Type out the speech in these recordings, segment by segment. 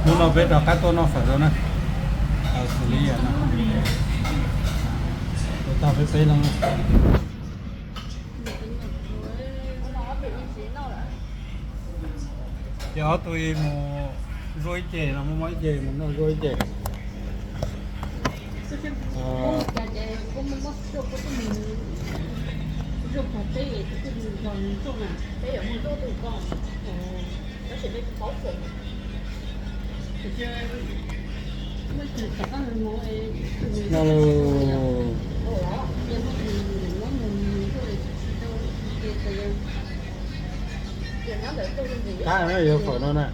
Hnub no peb rov qab tuaj noj fawm dua na. Xws li no, ua tag peb peb no. Ces ob tug mus zuaj ib ce no, muaj mob ib ce mus noj zuaj ib ce. Qab na, yuav fawm no na.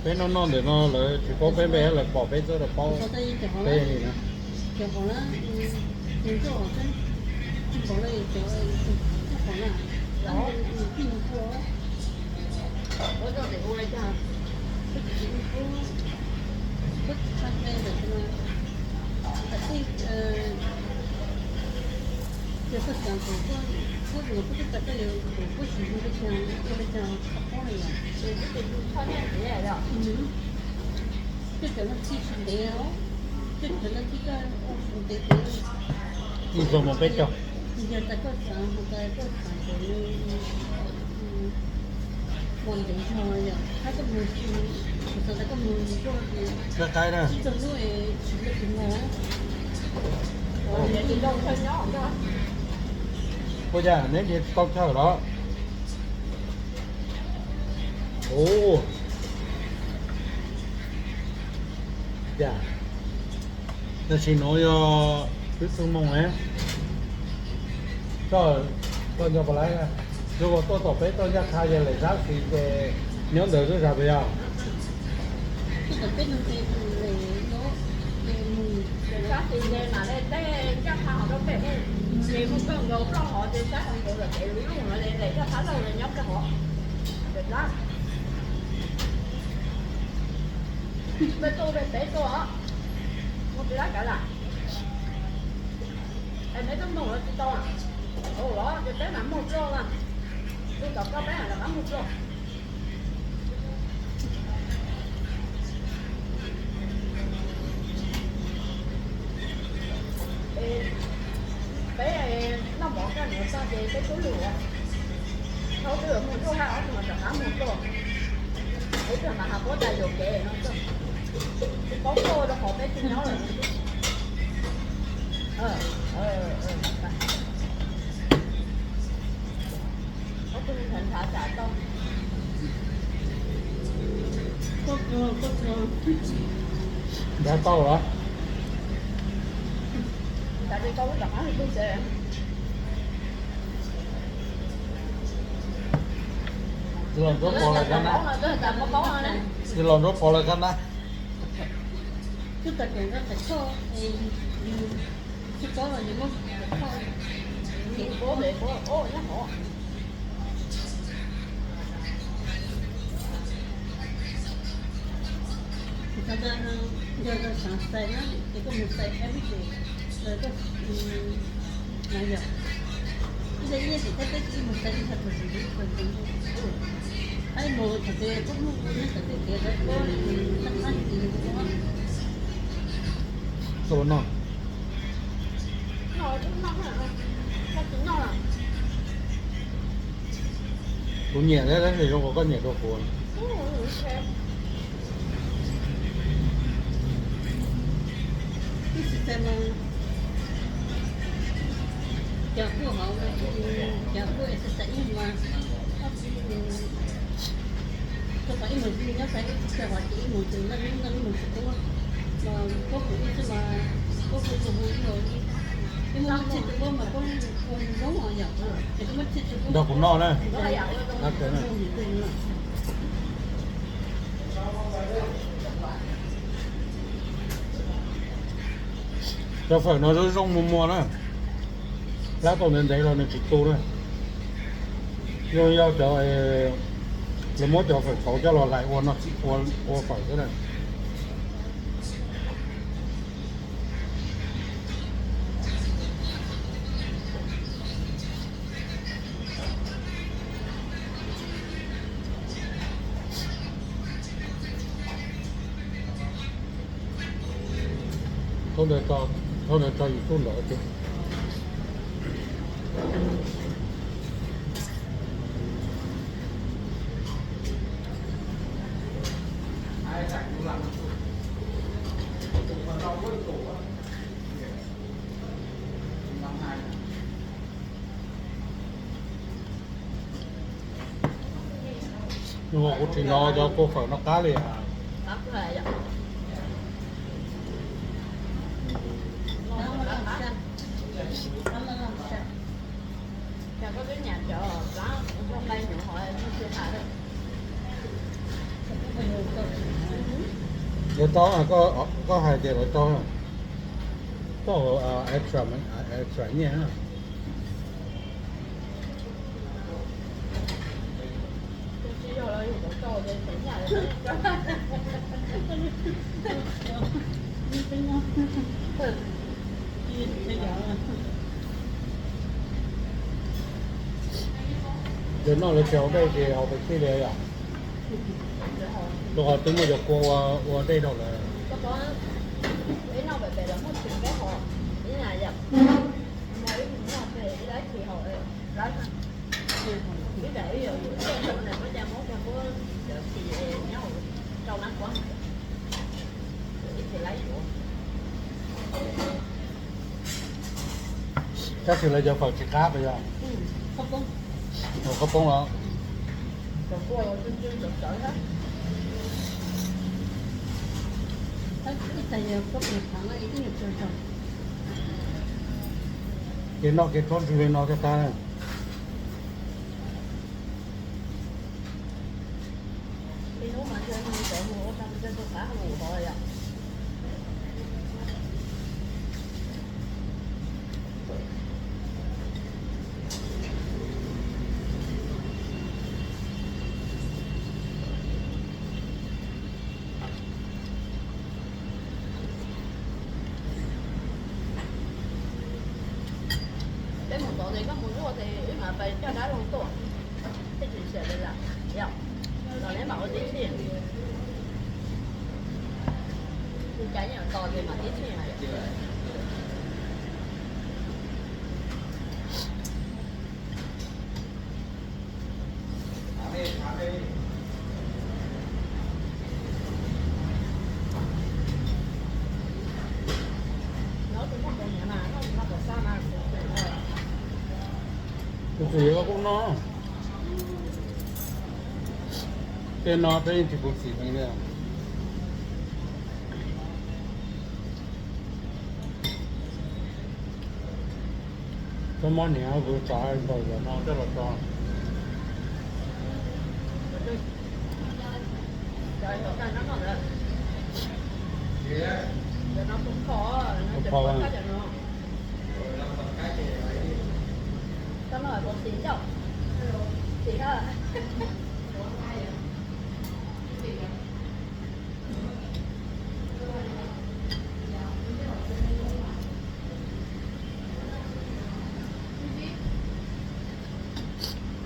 Peb noj noj ntawm no lawv tsis paub peb npe, lawv pom peb txawj lawv paub peb li na. Ib zaug mus peb caug. Qaib qaib na. Ua cas neb nrhiav tsis tau chaw los? Ua cas tam sim no yog twb txog moos ne. Koj nco pom lawm, zoo uas tuaj tom peb toj ncaj qha yog lawm sab xis ces nyob ntawd xwb sas pes yog. Sab xis ces mam li tej ncaj qha hov rau pem, ces mus kawg nkaus ploj hov ces sab hov nkaus lawm ces lub lub no ces lawm caj qha laug los nyob kawg hov. Peb tuaj peb tuaj, mus peb lab kav lam. Es neb tuaj moog los tsis tau, ua los ces peb mam moog dlua na. Tus tom koj peb mam rov qab moog dlua. Peb noj mov kaj nuav tag ces peb tub lug, thaum twg moog dlua hab ob tug mam rov qab moog dlua. Ib tug mam has puab tas yuam kev no, tsis paub tuaj rau qhov peb tsis nyob lawm. Nrhiav tau los? Tsis los nruab pov lawm kab na. Tsis los nruab pov lawm kab na. Ua no. Kuv nyiam thiab tab sis zoo uas koj nyiam dua kuv. Nrog kuv noj na. Cov fawm no zoo zoo muag muag na. Lab tau ntev ntev los nws tsis tu na. Zoo yog cov, lawv muab cov fawm txhauv coj los hlais ua no, ua fawm xwb na. Thaum ntawd tso, thaum ntawd tso YouTube ntawd ces. Kuv tsis hnov cov kua fawm no qab li. Lawv tau, koj hais tias lawv tau, koj extra, extra nyiaj. Ces noj lawv tsis haus dej ces haus pais thiaj li yom? Rau qhov twb muaj cov kua ua dej rau lawm. Tab sis lawv cov fawm tsis qab puas yog? Fawm khaub poob los? Ces noj kev txhob ntswg li no thiaj qab. Peb mus tod ces koj mus zuaj ces wb mam pais coj dab laug tuaj. Tej tsis xiam li lawm yom, los neb mam ua tib si. Tus cas yeej tos ces mam tib si. Kuv txiv yuav koj kuj noj. Tej no peb yeej tsis khuv xim li. Koj muab niam kuv tso ntaus cov no coj los tso.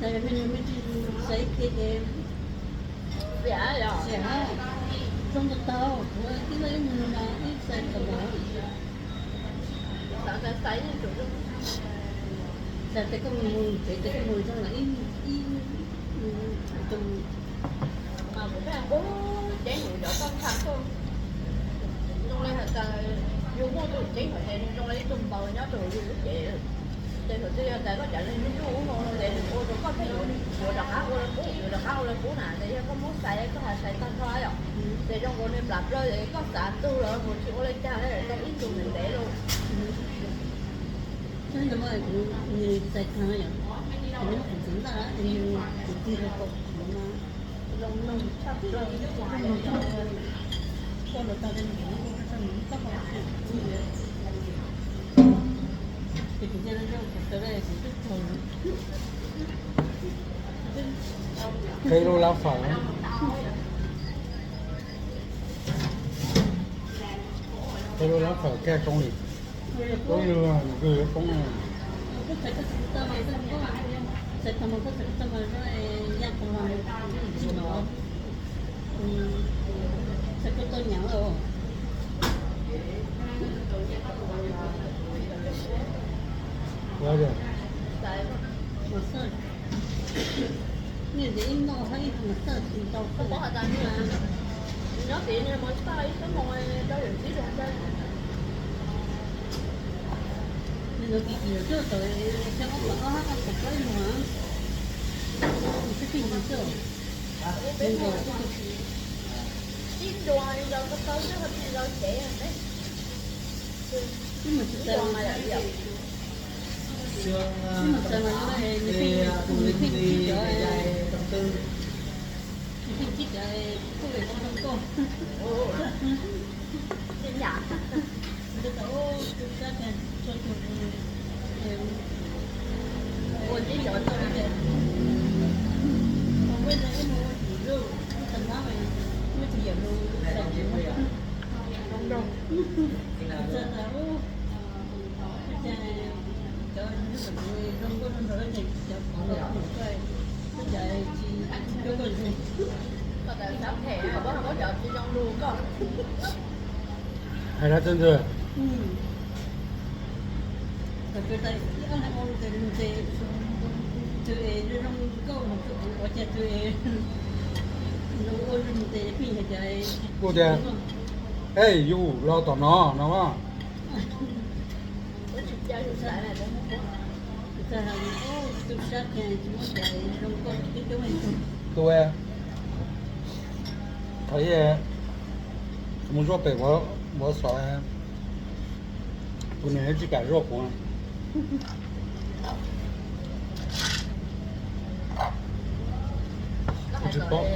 Xaiv kiag ces xiam, zoo tau tau, kuv tib leeg ib mus no ib xaiv tau los. Xav tias koj mus tsev tias koj mus zoo los ib, ib, tus Mas kuv pheej ua ceeb mus cov toj ntxhab tuaj. Zoo li hais tias yus muaj tus ceeb hais tias zoo li ib tug npawg nyob rau yus lub cev. Ces thaum twg yog tias koj cov neeg nyob ntuj ub no ces nws ua rau koj pheej yuav rov qab ua li qub, yuav rov qab ua li qub na. Ces yog koj muab xaiv koj hais xaiv tag nrho yom, ces zoo nkaus nws plam plaws ces koj xav ntug los mus tsis ua li cas li, tau ib tug ntev ntev los. Nws xaiv tag yom, nws muab kuv txiv ntaj, nws kuv txiv rau kaum kuv no. Zoo mloog tshaj plaws, mloog tshaj plaws. Koj los tau li nws, koj txog nws txoj hau ces kuv cia li zoo kuv tau li kuv twb txog. Qhib lub lab fawm, qhib lub lab fawm kiag zoo li, poob li, nws yuav poob. Xaiv tag mas koj xaiv tag mas yaj tag mas tsis hnov. Xaiv koj tau nyav os. Nyob tid nws mus txaj ib sab moos rau yawm txwv zoo ntag. Nws tiv tim lawm coj tawm xyoo ob phav ob phav plaub mus, nws twb pib mus coj. Peb mus ib ntua li rau tau tau coj tij rau cev peb. Wb mus tsis tau, wb mus tsis tau mas nws pheej, nws pheej ntsib cov, nws pheej ntsib cov kuj es tsis zoo nkauj. Tsis tau, tub sab tiag, tso cuag ua ntsis cov tau tias, ua ntsis ib mus ua tim lub, ib tag nab, muab tus yawm lus txais tus zoo nraug. Txog tas ub, cas cov zoo nkauj zoo nraug ces cov pom tau kuv koj, koj cas tsis cuab koj zoo. Koj tas sab phem, muab cov tsis zoo lus koj. Hais dab tsi ntxwg? Tus es zoo zoo nkauj, tus ua cas tus es ua zoo ntes pheej hais tias, kuv tias, ej, yus los tom no no. Tus, thaum ub, thaum ub tsis mus zuaj pem Vov Xov, kuv niam tsis kam zuaj kuv. Tsis paub.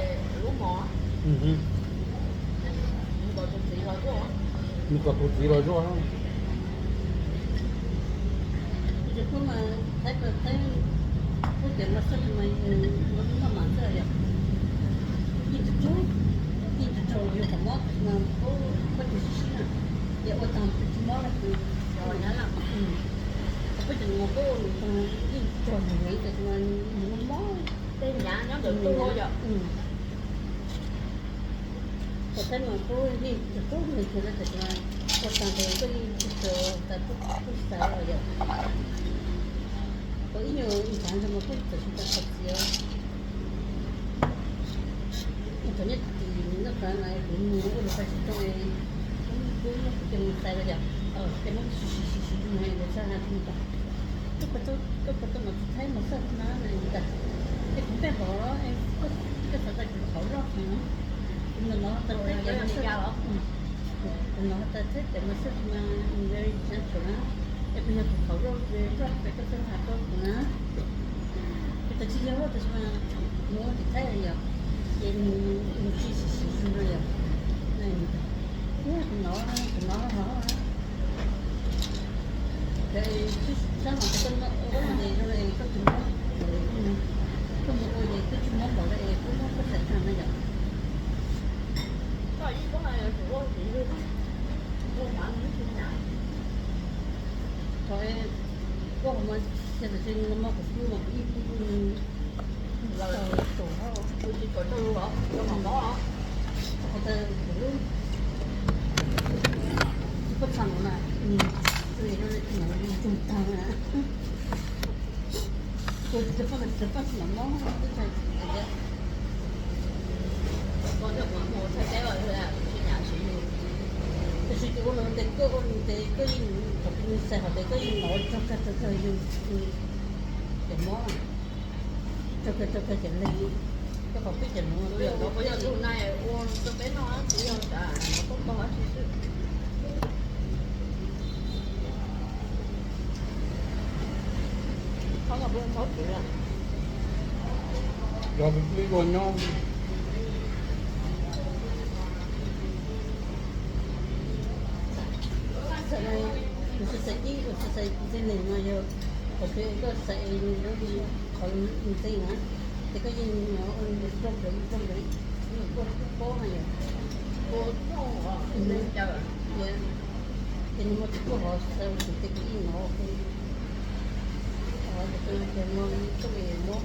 Nws kom tus txiv los zuaj. Yeej tsis tau, yeej tsis tau yus qhov mob, peb tsis sib na, ces ua tag tsis mob lawm. Peb cov nus mas peb ua nws tag yeej tsis tau yus heev, tab sis mas nws mob mob. Tej nyav nyob ntawm tug yom. Thaum thaum no kuv yeej tsis pub nws kiag lawm, tab sis mas ua tag ces koj yeej tsis tau tas tub xav los yom. Kuv ib nyuag ib ntxhais ntawd mas kuj txawm tsis tau qhov txiv. Thaum nyob tim noj qab mas kuv mus ua lus paj tsis tau, kuv muab kuv cov mus xais los yom, ces muab siv siv siv siv mus es txog na kuv tas, koj puas tau, koj puas tau mas thaib mas xaj na na tas, ces kuv npaj npaum los koj xav tau kuv qhov loj heev, kuv hnov tas thaib, kuv hnov tas thaib cov mas xaj na, very gentle na, es kuv yog kuv qhov loj loj pem koj xaj na rau kuv na. Kuv tas tsis yog, tab sis mas kuv ua tim thaib yom, ces nws tsis siv siv zog no yom. Kuv hnov, kuv hnov hov. Ces sab no ces koj noj ua ntev zoo es koj tsis mob, koj mus ua ces koj tsis mob npaum li es koj muab koj xav tag na yom. Thaum ub mas, ces tam sim no mas kuv pw mas kuv yeej pw, kuv tsis tau rau lub, kuv tsis tau rau lub, kuv lub, kuv tsis pub txog no na, kuv tsis tau txog tag na. Kuv tsis tau poj, tsis tau poj tsis tau mob, tab sis ces ua los ntes koj, ua ntes koj yeej, thaum kuv mus xais hov tes koj yeej hnov rog kawg rog kawg yus cov mob, rog kawg rog kawg cov leeg, koj qhov peb cov hluas no, peb yog tus na ua rau peb noj tsis yog tas hnov koj tog dab tsi xwb. Thov kom peb txhob kwv, cov peb ua nyob. Kuv xav xav ib, kuv xav xav ib txij neeg no yog qhov peb koj xav es nws lub qhov ntxeeg na, ces koj yeej hnov ua nws rooj nrees rooj nrees, nws kuj paub na yom. Ces nws muaj tus kuj hov xav ua tus ces kuv yeej hnov, ces no tuaj mob.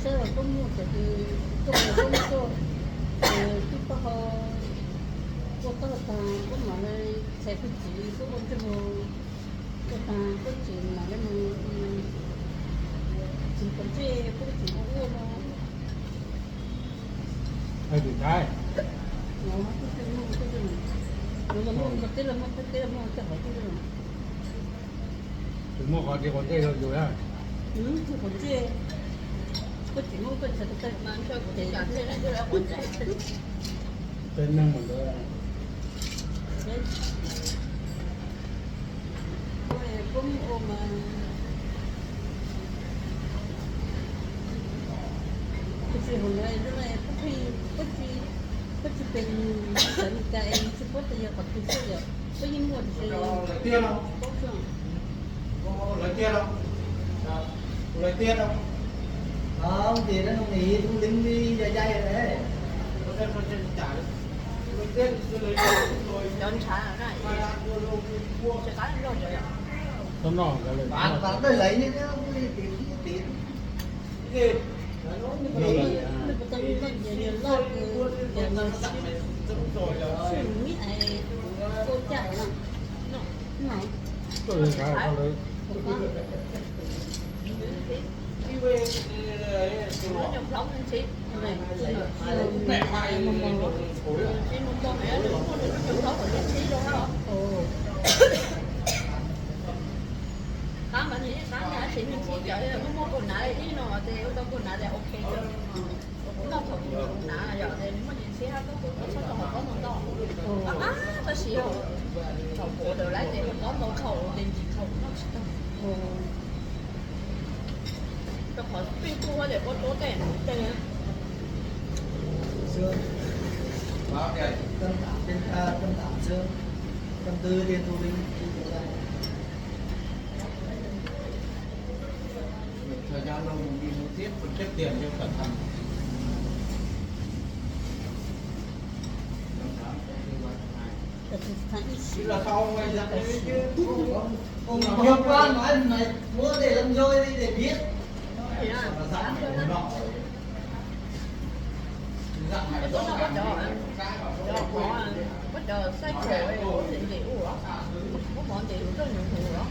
Saib los koj muaj cov twg tuaj, koj muaj tuaj, twb taub hau, ua taub hau tag koj mam li txhais kuj txiv koj ua ntsej muag, ua tag koj tseem mam li mus txiv pov ntsej koj tseem ua ua no. Hais tim Thaib. Tus muaj qhov tib qhov ntsej yog yus na. Qhov ntsej, koj tsis muab koj txhais tus txhais mas koj ces tej neeg mas ntawd. Koj muaj ua mas kuv tsis hais lawv, koj tsis, koj tsis pem sawv Meskas es tsis paub tias yog qhov twg xwb yom. Koj yeej muaj tiag los? Lawv tiag los? Lawv tiag los? Không, thì nó nông nghỉ thu lính đi dạy dạy đấy. Cov ntshav na, tsis qab loj cov yom. Tau noj nkawd lawm. Bán, bán đời lấy nhé, nhá, không thì tiền không có tiền. Nws puas tau noj nyias nyias loj kws tias mas sib nws mib ais ua caj no. Tuaj li ntawd tau lawm. Qab mas nws yeej qab na, tab sis nws tsis cov muaj kaus hnav ib no ces ua tau kaus hnav tias ok kawg. Noj thaum kuv hnav yom, ces nws muaj nyias ntshiab hab, koj txhob tau hauv pob ntau ntau. Qab qab tab sis thaum kuv ua dawm laib ces hauv pob ntau thaum ces ntsis thaum noj tsis tau. Rau qhov pij kuj hab ces ua tuab tej ntawd. Sure. Báo kìa, cân tám trên, à, cân tám sure. Cân tư trên thu linh. Thời gian đâu mà đi mua tiếp, còn tiếp tiền cho cẩn thận. Cân tám, cân tư là sau mày dặn đấy chứ. Hôm qua nói mày mua để làm dôi đi để biết. Mà dặn mày hôm nọ rồi. Dặn mày hôm nọ rồi. Cov mov, muab cov xaib khaum, muab ntim ua, muab mov ntim ua rau nws huv os.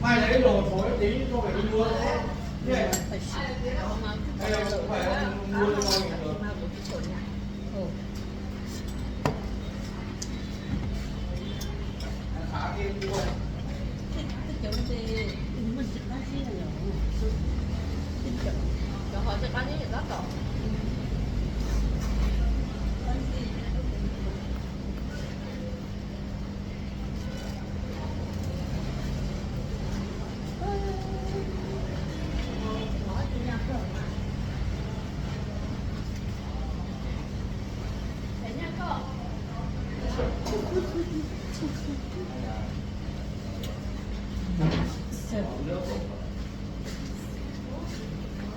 Mày lấy đồ thối tí cho mày đi mua. Ê, không phải mua cho mày được.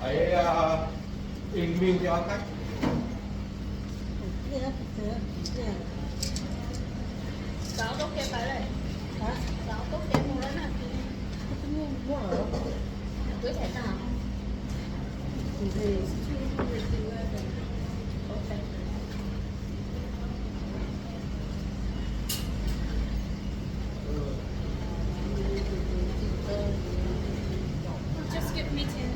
Ấy, à, in view cho khách. Xav ua tau kev pais lawm. Xav ua tau kev mus lawm na. Twb them tag. Just give me ten.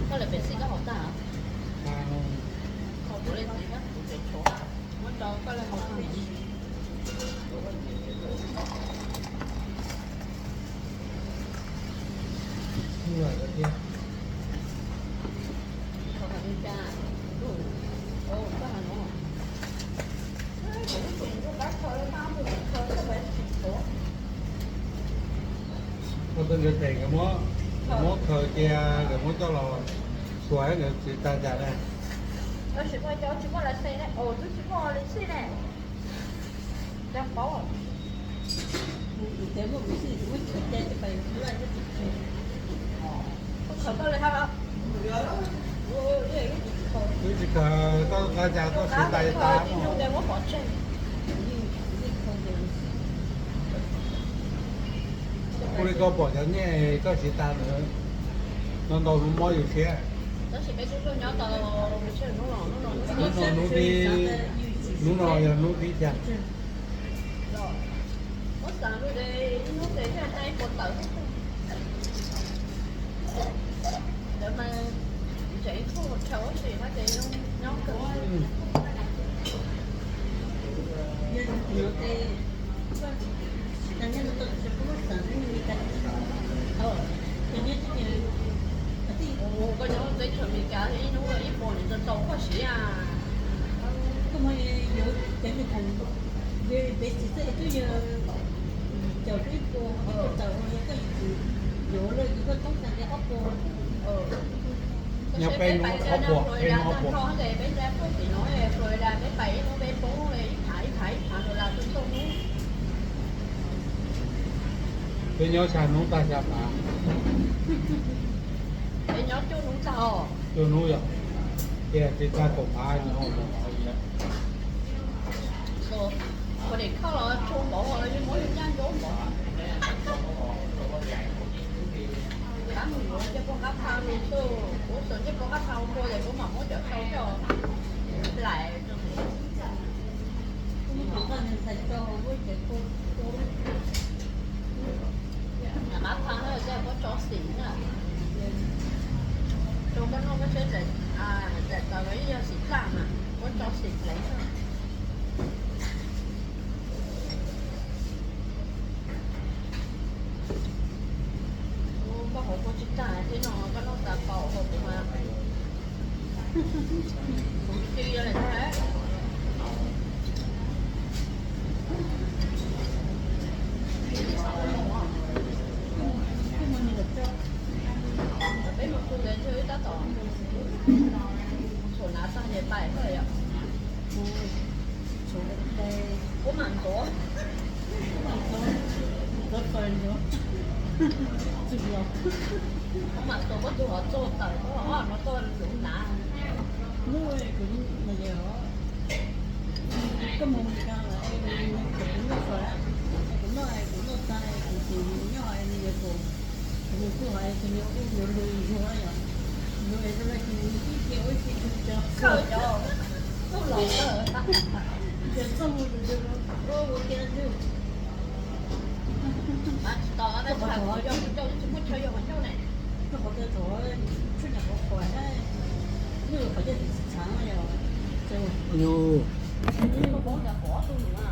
Koj lawv pem xij koj haus tag? Haus kuv leej txiv na, kuv tseem tshuav. Muab rau koj lawv haus tag. Ua tus nkawd them nkawd muab, nkawd muab khaws cia, nkawd muab coj los xuas nkawd tsis tag cas na. Tsis muaj lawv xij ne, tsis muaj lawv xij ne. Coj paub. Wb tsis khaws, koj nqa cas koj siv tas tas. Ua li koj pom cov nyiaj koj siv tas lawm, no ntau hnub mob yus siab. Hnub no hnub thib, hnub no yog hnub thib xya. Koj nyob teb chaws Amelikas ib hnub ib puas tau koj siv a. Koj muaj yuav cov nyuag khoom very basic xwb, twb yog caum ib puas ib puas tawm, yog koj yuav yuav lawm ces koj toob tag li ob puas. Nyob peb hnub ob puas, peb hnub ob puas. Peb nyob puag tim no Florida, peb pais ib hnub peb poob ib phav ib phav ib phav dollar txhua hnub. Peb nyob xya hnub tag xya phav. Peb nyob cuaj hnub tag os. Cuaj hnub yog, tiag tsis tag kaum phav no. Ua niam khoj los tshua npaum los yeej muab yus ncaj ncuab npaum. Qab mus yuav ncej puag qab pha mus xwb, kuv xuas ncej puag qab pha ua tua ces kuv mam muab cov sau coj lais. Qab pha ces kuv tso xim na, rau koj noj koj tshaib daim tawv los yog xim txaj mas kuv tso xim pleev. Koj hauv kua tsis tag thiab no koj noj tas paus hauv kuv mas kuv ci li thiab. Peb mus tu ntawd ntshe wb tab tom tshuam hnav tag ces pais thiab yom. Kuv mam ntxuav, kuv mam ntxuav koj tus hov txog tawm koj hov no koj lub hnav. Koj mus Meskas lawm, kuv noj, kuv noj tag, kuv tus nws nyob nws yuav tus, nws kuj hais tias nws yuav lwm yug yom, nws es rau lawm ces nws ib ce ua ib ce nws cov kawg cov txuj los kawg, cov txuj mus tus ua ua kiag ntswg. Tsis tau, tsis muaj chaw yog qhov ncauj ne. Rau qhov tias thaum tshuaj nyam qhuav qhuav, nyuj qhuav coj tsis txhav yog. Nyuj. Koj poob ntawd pov ob tug nws na.